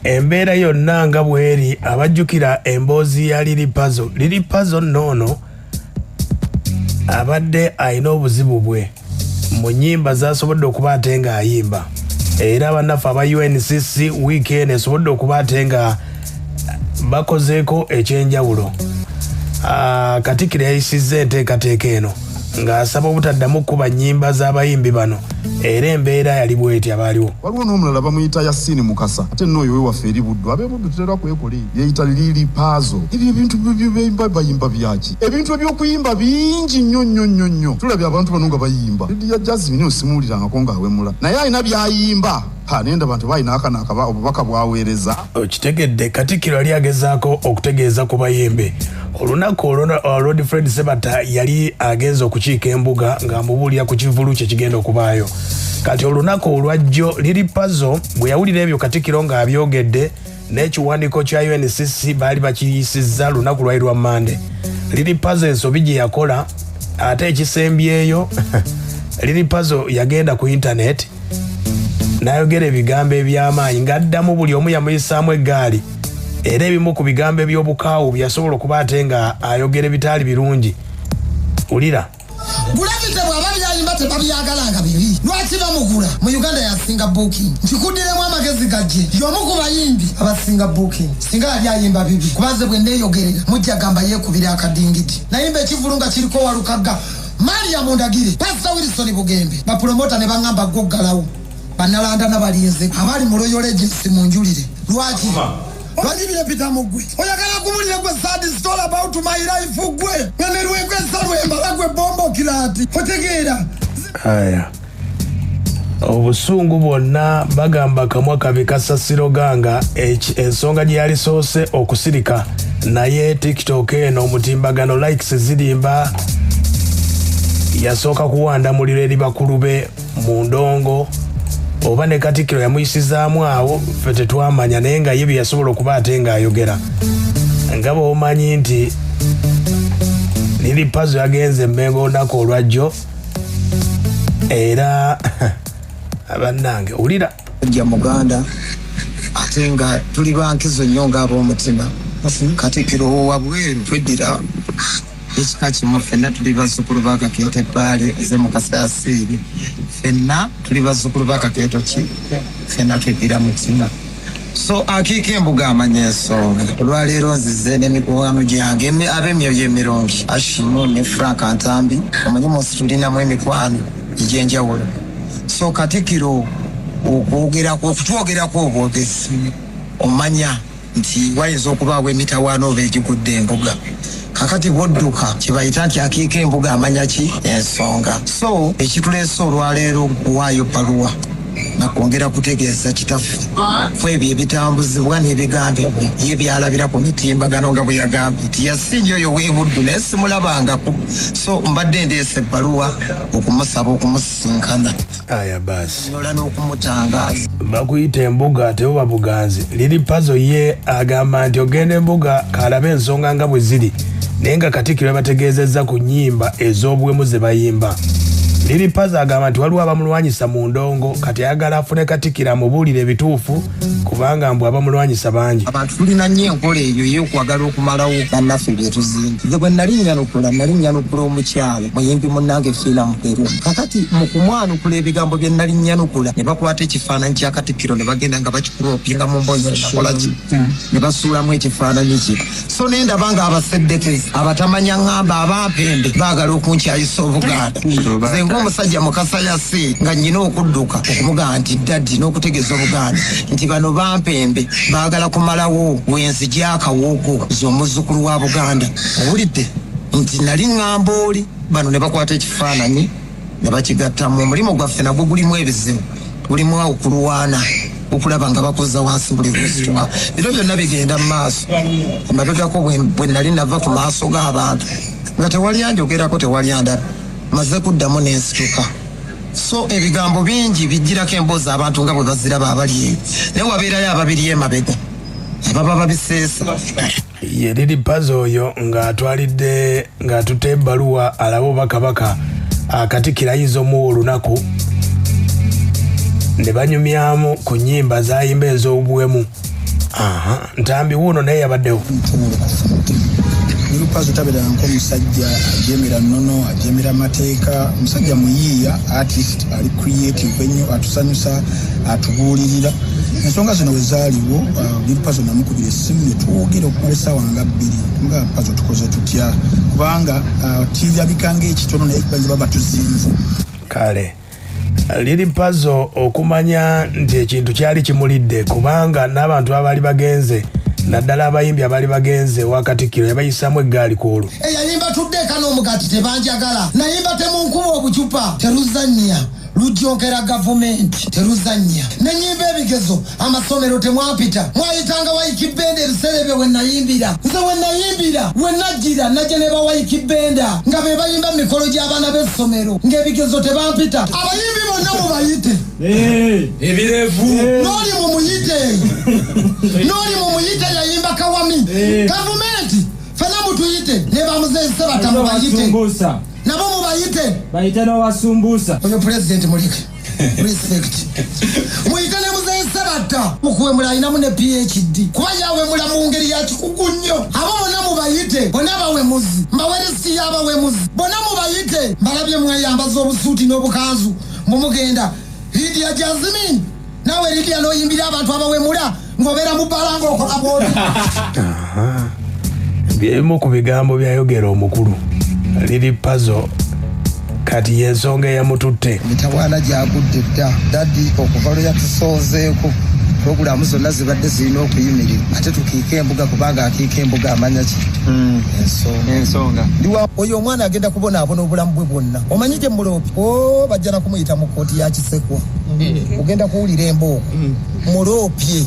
Embeera yonna nga bw'eri, abajjukira emboozi ya Lili Pazo. Lili Pazo nno ono abadde alina obuzibu bwe mu nnyimba z'asobodde okuba ate ng'ayimba, era bannaffe aba UNCC wiiki eno esobodde okuba ate nga bakozeeko ekyenjawulo. Katikkiro yayisizza enteekateeka eno ng'asaba obutaddamu kukuba nnyimba z'abayimbi bano, era embeera yali bw'eti abaaliwo. Waliwo n'omulala bamuyita Yasin Mukasa, ate nno oyo owewaffe eri Buddu. Ab'e Buddu tutera kwekola eyo. Yeeyita Lili Pazo. Ebyo ebintu bye bayimba byaki? Ebintu eby'okuyimba bingi nnyo nnyo nnyo nnyo. Tulabye abantu bano nga bayimba. Lydia Jazmine oyo simuwulirangako ng'awemula. Naye alina by'ayimba. Ha, ne ndaba nti oba alina akano akaba obubaka bw'aweereza. Okitegedde, Katikkiro yali agezaako okutegeeza ku bayimbi. Olunaku olwo Lord Fred Ssebatta yali agenze okukiika embuga ng'amubuulira ku kivvulu kye kigenda okubaayo. Kati olunaku olwajjo Lili Pazo bwe yawulira ebyo Katikkiro ng'abyogedde n'ekiwandiiko kya UNCC baali bakiyisizza lunaku lwali lwa Mmande. Lili Pazo ensobi gye yakola ate ekisembyeyo, Lili Pazo yagenda ku internet n'ayogera ebigambo eby'amaanyi ng'addamu buli omu yamuyisaamu eggaali, era ebimu ku bigambo eby'obukaawu bye yasobola okuba ate nga ayogera ebitaali birungi. Wulira. Gravity bw'aba byayimba tebabyagala nga bibi, lwaki bamugula? Mu Uganda yasinga booking. Nkikuddiremu amagezi gajje, y'omu ku bayimbi abasinga booking. Singa yali ayimba bibi, kuba nze bwe neeyogerera mujja gamba yeekubira akadingidi. Nayimba ekivvulu nga kiriko Walukagga, Mariam Ndagire, Pastor Wilson Bugembe, bapulomota ne baŋŋamba gwo ggalawo. Bannalandana balinze abali mu Royal Agency munjulire. Lwaki? Lwaki byempita mu ggwe? Oyagala kubulira gwe sad story about my life gwe nga ne lwegwesa lwembala gwe bombo kirati otegeera. Aya. Obusungu bwonna bagamba kamwa kabi kasasiro ganga ensonga gye yalisoose okusirika, naye TikTok eno omutimbagano likes zirimba. Yasooka kuwanda muliro eri bakulu be mu ndongo, oba ne Katikkiro yamuyisizaamu awo ffe tetwamanya, naye nga ye bye yasobola okuba ate ng'ayogera nga bw'omanyi nti Lili Pazo yagenze Emmengo olunaku olwajjo. Era abannange wulira. Jja Muganda ate nga tuli bankizo nnyo ng'ab'omutima. Katikkiro wabweru tweddira ekika kimu, ffenna tuli bazzukulu ba Kakeeto Ebbaale eze Mukasa Yasiiri, ffenna tuli bazzukulu ba Kakeeto ki, ffenna tweddira mutima. So akiika embuga amanya ensonga. Olwaleero nzize n'emikwano gyange ab'emyoyo emirungi, Ashimu ne Frank Ntambi. Omanyi mu nsi tulinamu emikwano egy'enjawulo. So Katikkiro okwogerako, okutwogerako obwogezi, omanya nti wayinza okubaawo emitawaana oba egigudde embuga. Kakati bw'odduka kye bayita nti akiika embuga amanya ki ensonga. So ekituleese olwaleero kuwaayo bbaluwa na kwongera kutegeeza kitaffe ku ebyo ebitambuzibwa n'ebigambibwa ye by'alabira ku mitimbagano, nga bwe yagambye nti Yasinja oyo w'e Buddu naye simulabangako. So mbadde ndeese ebbaluwa okumusaba okumusisinkana. Aya basi. Nyola n'okumutangaaza. Bakuyita embuga tebuba buganzi. Lili Pazo ye agamba nti ogenda embuga kalabe ensonga nga bwe ziri, naye nga Katikkiro yabategeezezza ku nnyimba ez'obuwemu ze bayimba. Lili Pazo agamba nti waliwo abamulwanyisa mu ndongo, kati ayagala afune Katikkiro amubuulire ebituufu kubanga mbu abamulwanyisa bangi. Abantu tulina nnyo enkola eyo ey'okwagala okumalawo bannaffe bye tuzimbye. Nze bwe nali nnyanukula, nali nnyanukula omukyala muyimbi munnange Fiina Mugerwa. Kakati mu kumwanukula ebigambo bye nali nnyanukula, ne bakwata ekifaananyi kya Katikkiro ne bagenda nga bakikuropinga mu mboozi nakola ki, ne basuulamu ekifaananyi kye. So ne ndaba ng'abaseddekezi abatamanya ŋŋamba abampembe baagala okunkyayisa Obuganda. Nze ng'omusajja Mukasa Yasiini nga nnyina okudduka okumugamba nti daddy n'okutegeeza Obuganda nti bano bampembe baagala kumalawo wenzija akawogo nze omuzzukulu wa Buganda. Owulidde nti nali ŋŋamba oli, bano ne bakwata ekifaananyi ne bakigattamu. Omulimu gwaffe nagwo gulimu ebizibu, gulimu okulwana okulaba nga bakozza wansi buli lwesituka. Bino byonna bigenda mu maaso. Emabegako bwe nali nava ku maaso g'abantu nga tewali anjogerako, tewali andaba, maze kuddamu n'ensituka. So ebigambo bingi bijjirako emboozi abantu nga bwe baziraba abali eyo, naye wabeerayo ababiri emabega ababa babiseesa. Ye Lili Pazo oyo ng'atwalidde ng'atutte ebbaluwa alabe oba Kabaka Katikkiro ayinza omuwa olunaku ne banyumyamu ku nnyimba z'ayimba ez'obuwemu. Aha, Ntambi wuuno naye yabaddewo. Lil Pazo tabeerangako omusajja ajemera nnono, ajemera mateeka, musajja muyiiya, artist ali creative ennyo, atusanyusa, atubuulirira. Ensonga zino we zaaliwo, Lil Pazo namukubira essimu ne twogera okumala essaawa nga 2. Nga Pazo tukoze tutya, kubanga kirabika ng'ekitono naye bayinza baba tuzinze. Kale Lil Pazo okumanya nti ekintu kyali kimulidde, kubanga n'abantu abaali bagenze, naddala abayimbi abaali bagenze wa Katikkiro, yabayisaamu eggaali ku olwo. Eyayimba tudde eka n'omugaati tebanjagala, nayimba temunkuba obucupa teruzannya, lujjonkera gavumenti teruzannya, nenyimba ebigezo amasomero temwampita, mwayitanga Waikibenda ebiseera ebyo we nayimbira. Nze we nayimbira we najjira najja ne bawaikibenda nga be bayimba mu mikolo gy'abaana b'essomero ng'ebigezo tebampita. Abayimbi bonna mubayite. Ebirevu. N'oli mumuyite, n'oli mumuyite yayimba kawami. Gavumenti fena mutuyite, ne bamuzeeyi Sebatta mubayite, nabo mubayite, bayite n'owasumbuusa. Oyo pulezidenti muleke respect, muyite ne muzeeyi Sebatta mukuwemula alinamu ne PhD, kuba yawemula mu ngeri ya kikugu nnyo. Abo bonna mubayite, bonna bawemuzi, mbaweresi y'abawemuzi, bonna mubayite. Mbalabye mweyambaza obusuuti n'obukanzu mumugenda. Lydia Jazmine, naawe Lydia n'oyimbira abantu abawemula ng'obeera mu bbala ng'okola bw'oti. Byebimu ku bigambo byayogera omukulu Lil Pazo. Kati y'ensonga eyamututte. Mitawaana gyagudde dda daddi okuva lwe yatusoozeeko, pulogulaamu zonna zibadde zirina okuyimirira, ate tukiika embuga, kubanga akiika embuga amanya ki ensonga. Oyo omwana agenda kubonaabona obulamu bwe bwonna. Omanyi gye muloopi o bajja na kumuyita mu kkooti ya Kisekwa, ogenda kuwulira embooko muloopye.